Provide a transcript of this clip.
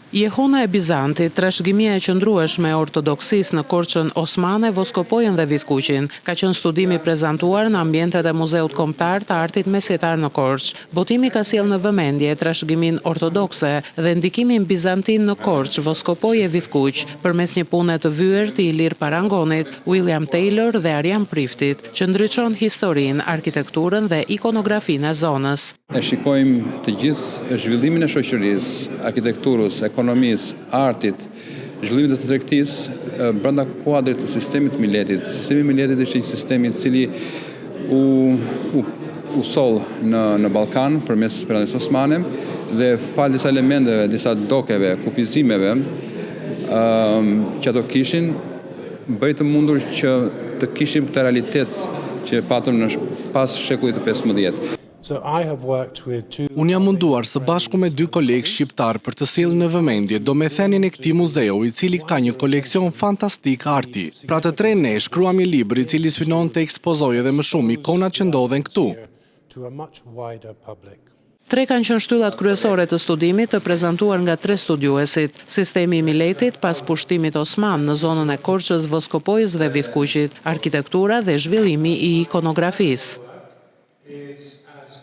Jehona e Bizantit, trashëgimia e qëndrueshme e ortodoksisë në Korçën Osmane, Voskopojën dhe Vithkuqin, ka qenë studimi i prezantuar në ambientet e Muzeut Kombëtar të Artit Mesjetar në Korçë. Botimi ka sjellë në vëmendje trashëgiminë ortodokse dhe ndikimin bizantin në Korçë, Voskopojë e Vithkuq, përmes një pune të vyer të Ilir Parangonit, William Taylor dhe Arjan Priftit, që ndriçon historinë, arkitekturën dhe ikonografinë e zonës. E shikojmë të gjithë zhvillimin e shoqërisë, arkitekturës, ekonomisë, artit, zhvillimit të tregtisë brenda kuadrit të sistemit të Miletit. Sistemi i Miletit ishte një sistem i cili u u u soll në në Ballkan përmes Perandorisë Osmane dhe falë disa elementeve, disa dokeve, kufizimeve ë që ato kishin, bëri të mundur që të kishim këtë realitet që patëm në pas shekullit të 15. Unë jam munduar së bashku me dy kolegë shqiptarë për të sjellë në vëmendje domethënien e këtij muzeu i cili ka një koleksion fantastik arti. Pra të tre ne shkruam një libër i cili synon të ekspozojë edhe më shumë ikonat që ndodhen këtu. Tre kanë qenë shtyllat kryesore të studimit të prezantuar nga tre studiuesit, sistemi i Miletit pas pushtimit osman në zonën e Korçës, Voskopojës dhe Vithkuqit, arkitektura dhe zhvillimi i ikonografisë.